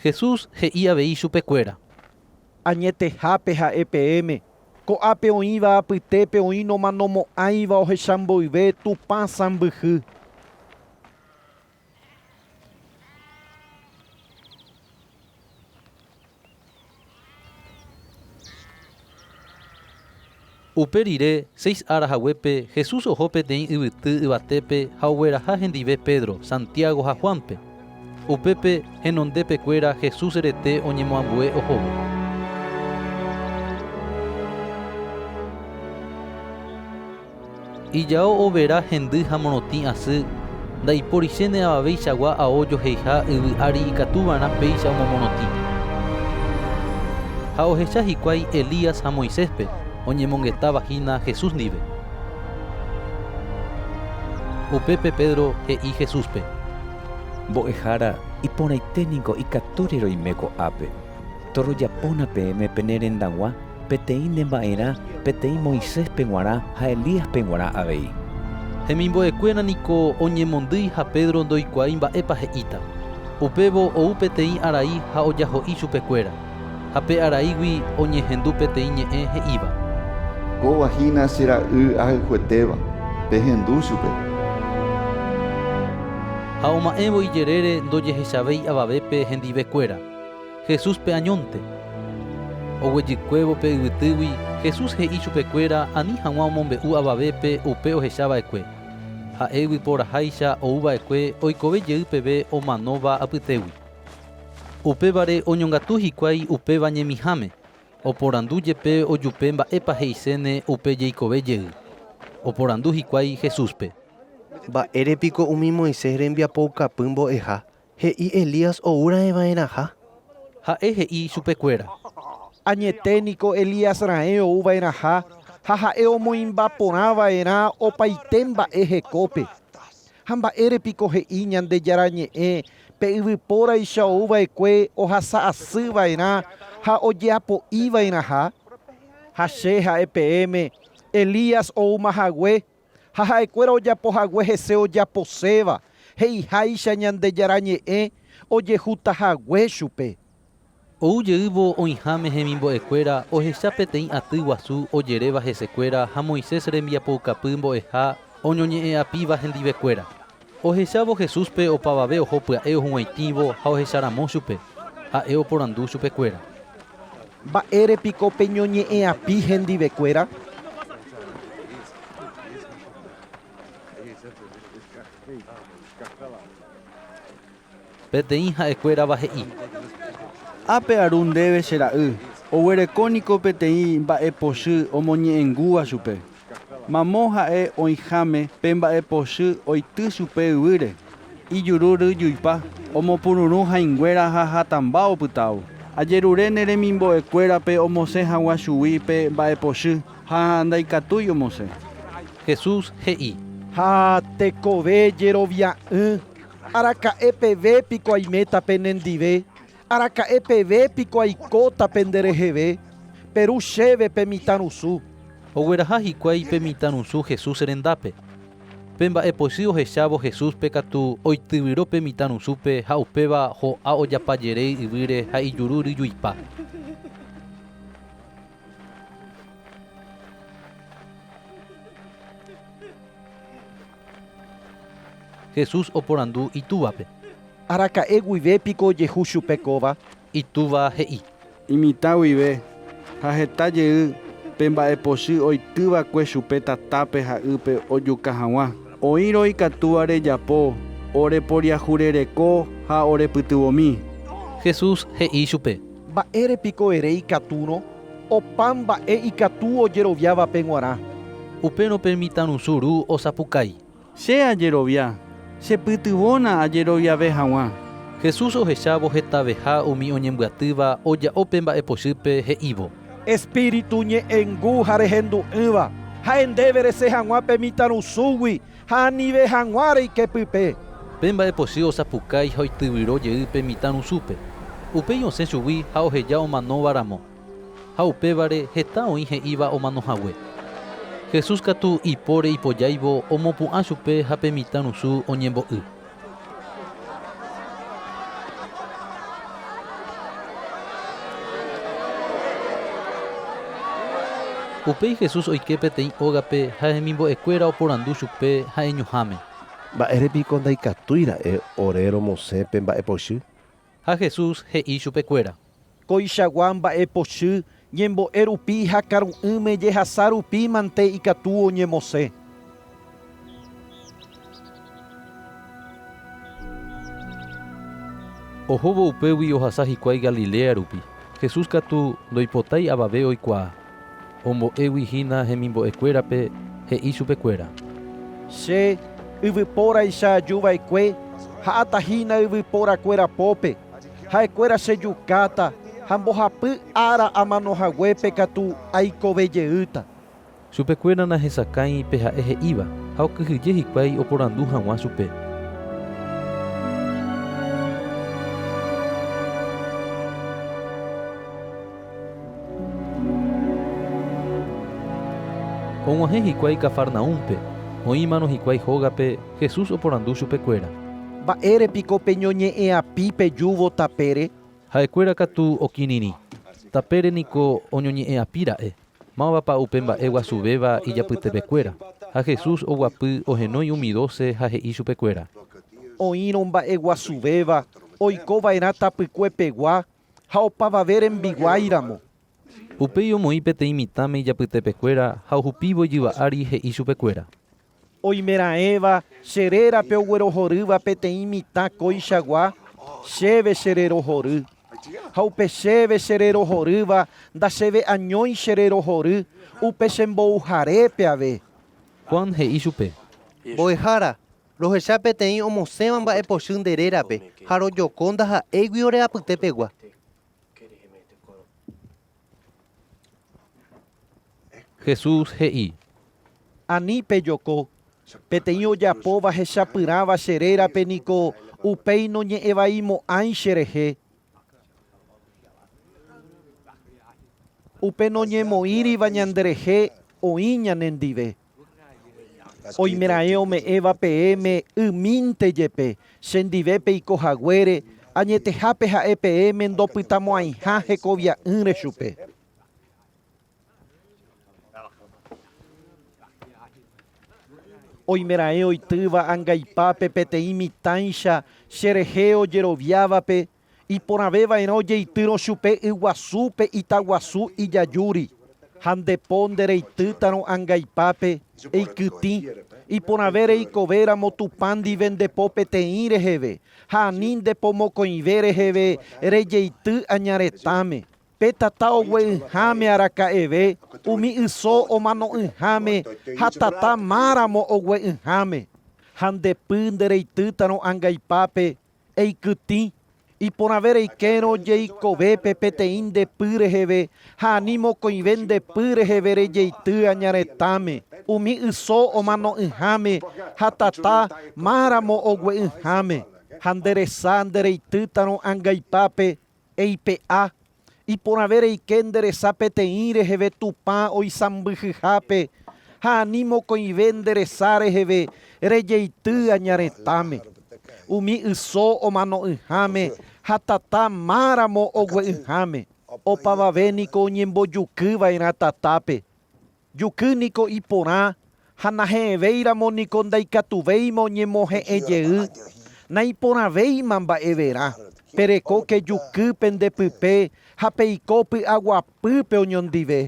Jesús he'i avei chupekuéra. Añetehápe ha'e peẽme, ko'ápe oĩva apytépe oĩ nomanomo'ãiva ohecha mboyve Tupã sãmbyhy. Upe rire, seis ára haguépe, Jesús oho peteĩ yvyty yvatépe ha ogueraha hendive Pedro, Santiago ha Juánpe. Upépe, henondépekuéra Jesús rete oñemoambue ohóvo. Ijao overa hendy ha morotĩ asy, ndaiporichéne avaveichagua ao joheiha yvy ári ikatuva'erã péicha omomorotĩ. Ha ohecha hikuái Elías ha Moiséspe, oñemongetáva hína Jesús ndive. Upépe Pedro he'i Jesúspe. Mbo'ehára, iporãite niko ikatúre roime ko'ápe. Torojapóna peẽme pene rendag̃ua peteĩ ne mba'erã, peteĩ Moiséspe g̃uarã ha Elíaspe g̃uarã avei. Hemimbo'ekuéra niko oñemondýi ha Pedro ndoikuaái mba'épa he'íta. Upévo ou peteĩ arai ha ojaho'i chupekuéra, ha pe araígui oñehendu peteĩ ñe'ẽ he'íva. Kóva hína che ra'y ahayhuetéva, pehendu chupe. Ha oma'ẽvo ijerére ndojehechavéi avavépe hendivekuéra. Jesúspe añónte. Oguejykuévo pe yvytýgui, Jesús he'i chupekuéra ani hag̃ua omombe'u avavépe upe ohecha va'ekue. Ha'e yvyporaháicha ou va'ekue oikove jey peve omanóva apytégui. Upévare oñongatu hikuái upéva ñemiháme, oporandu jepe ojupe mba'épa he'iséne upe jeikove jey. Oporandu hikuái Jesúspe. Mba'ére piko umi Moisés rembiapoukapy mbo'eha He'i Elías ou raẽ va'erãha. Ha'e he'i ichupekuéra. Añete niko Elías raẽ ou va'erãha ha ha'e omoĩmba porã va'erã opaite mba'e hekópe. Ha mba'ére piko he'i Ñandejára Ñe'ẽ pe yvypóraicha ou va'ekue ohasa asy va'erã ha ojeapo'i va'erãha? Ha che ha'e peẽme, Elías oúma hague Ha ha'ekuéra ojapo hague hese ojaposéva, he'iháicha Ñandejára Ñe'ẽ ojehúta hague chupe. Ou jeývo oĩháme hemimbo'ekuéra ohecha peteĩ aty guasu ojeréva hesekuéra ha Moisés rembiapoukapy mbo'eha oñoñe'ẽ'apíva hendivekuéra. Ohechávo Jesúspe opavave oho pya'e ohuguãitĩvo ha ohecharamo chupe. Ha'e oporandu chupekuéra. Mba'ére piko peñoñe'ẽapi hendivekuéra? Peteĩ ha'ekuérava he'i. Ápe aru ndéve che ra'y, oguereko niko peteĩ mba'epochy omoñe'ẽngúva chupe. Mamo ha'e oĩháme pe mba'epochy oity chupe yvýre, ijuru ryjuipa, omopururũ hãinguéra ha hatãmba opytávo. Ajerure ne remimbo'ekuérape omosẽ hag̃ua chugui pe mba'epochy ha ndaikatúi omosẽ. Jesús he'i. Ha tekove jerovia'ỹ, araka'e peve piko aiméta penendive? Araka'e peve piko aikóta pende reheve? Peru chéve pe mitãrusu. Ogueraha hikuái pe mitãrusu Jesús rendápe. Pe mba'epochy ohechávo Jesúspe katu oityvyro pe mitãrusúpe ha upéva ho'a ojapajeréi yvýre ha ijuru ryjuipa. Jesús oporandu itúvape. Araka'e guive piko ojehu chupe kóva? Itúva he'i. Imitã guive, ha heta jey pe mba'epochy oity va'ekue chupe tatápe ha ýpe ojuka haguã. Oĩrõ ikatúva rejapo, ore poriahurereko ha ore pytyvõmi. Jesús he'i chupe. Mba'ére piko ere ikatúrõ? Opa mba'e ikatu ojeroviávape g̃uarã. Upérõ pe mitãrusu ru osapukái. Che ajerovia, che pytyvõna ajeroviave haguã. Jesús ohechávo hetaveha umi oñembyatýva oja'o pe mba'epochýpe he'ívo. Espíritu ñe'ẽngu ha rehendu'ỹva, ha'e ndéve resẽ hag̃ua pe mitãrusúgui ha anive hag̃ua reike pype. Pe mba'epochy osapukái ha oityvyro jey pe mitãrusúpe. Upéi osẽ chugui ha oheja omanóva ramo. Ha upévare heta oĩ he'íva omano hague. Jesús katu ipóre ipojáivo omopu'ã chupe ha pe mitã rusu oñembo'y. Upéi Jesús oike peteĩ ógape ha hemimbo'ekuéra oporandu chupe ha'eñoháme. Mba'ére piko ndaikatúi ra'e ore romosẽ pe mba'epochy? Ha Jesús he'i chupekuéra. Koichagua mba'epochy ñembo'e rupi ha karu'ỹme jehasa rupi mante ikatu oñemosẽ. Ohóvo upégui ohasa hikuái Galilea rupi. Jesús katu ndoipotái avave oikuaa. Ombo'égui hína hemimbo'ekuérape, he'i chupekuéra. Che, yvypóraicha aju va'ekue, ha'áta hína yvyporakuéra pópe, ha'ekuéra che jukáta ha mbohapy ára amano haguépe katu aikove jeýta. Chupekuéra nahesakãi pe ha'e he'íva ha okyhyje hikuái oporandu hag̃ua chupe. Og̃uahẽ hikuái Cafarnaúmpe, oĩmarõ hikuái hógape, Jesús oporandu chupekuéra. Mba'ére piko peñoñe'ẽapi pejúvo tapére? Ha'ekuéra katu okirirĩ. Tapére niko oñoñe'ẽapi ra'e. Mávapa upe mba'e guasuvéva ijapytepekuéra? Ha Jesús oguapy ohenói umi dóse ha he'i chupekuéra. Oĩrõ mba'e guasuvéva oiko va'erã tapykuepegua ha opavave rembiguái ramo. Upéi omoĩ peteĩ mitãme ijapytepekuéra ha ohupívo ijyva ári he'i chupekuéra. Oimeraẽva che rérape oguerohorýva peteĩ mitã kóichagua, chéve che rerohory. Ha upe chéve che rerohorýva ndachéve añói che rerohory, upe che mbouharépe ave. Juan he'i chupe. Mbo'ehára, rohecha peteĩ omosẽva mba'epochy nde rérape ha rojoko ndaha'éigui ore apytepegua. Jesús he'i. Ani pejoko, peteĩ ojapóva hechapyrãva che rérape niko upéi noñe'ẽvaimo'ãi cherehe. Upe noñemoĩriva ñanderehe oĩ ñanendive. Oimeraẽ ome'ẽva peẽme ymínte jepe, chendive peiko haguére, añetehápe ha'e peẽme ndopytamo'ãiha hekovia'ỹre chupe. Oimeraẽ oitýva angaipápe peteĩ mitãicha cherehe ojeroviávape, Iporãve va'erã ojeitýrõ chupe yguasúpe itaguasu ijajúri, ha nde po nde reitýtarõ angaipápe, eikytĩ. Iporãve reikove ramo Tupã ndive nde po peteĩ reheve, ha ani nde po mokõive reheve rejeity aña retãme. Pe tata ogue'ỹháme araka'eve, umi yso omano'ỹháme ha tata máramo ogue'ỹháme. Ha nde py nde reitýtarõ angaipápe, Eikytĩ, iporãve reikérõ jeikovépe peteĩ nde py reheve ha ani mokõive nde py reheve rejeity aña retãme, umi yso omano'ỹháme ha tata máramo ogue'ỹháme. Ha nde resa nde reitýtarõ angaipápe, eipe'a, iporãve reike nde resa peteĩ reheve Tupã oisãmbyhyhápe ha ani mokõive nde resa reheve rejeity aña retãme, umi yso omano'ỹháme ha tata máramo ogue'ỹháme. Opavave niko oñembojuky va'erã tatápe. Juky niko iporã ha nahe'ẽvéiramo niko ndaikatuvéima oñemohe'ẽ jey, naiporãvéima mba'everã. Perekóke juky pende pype ha peiko py'aguapýpe oñondive.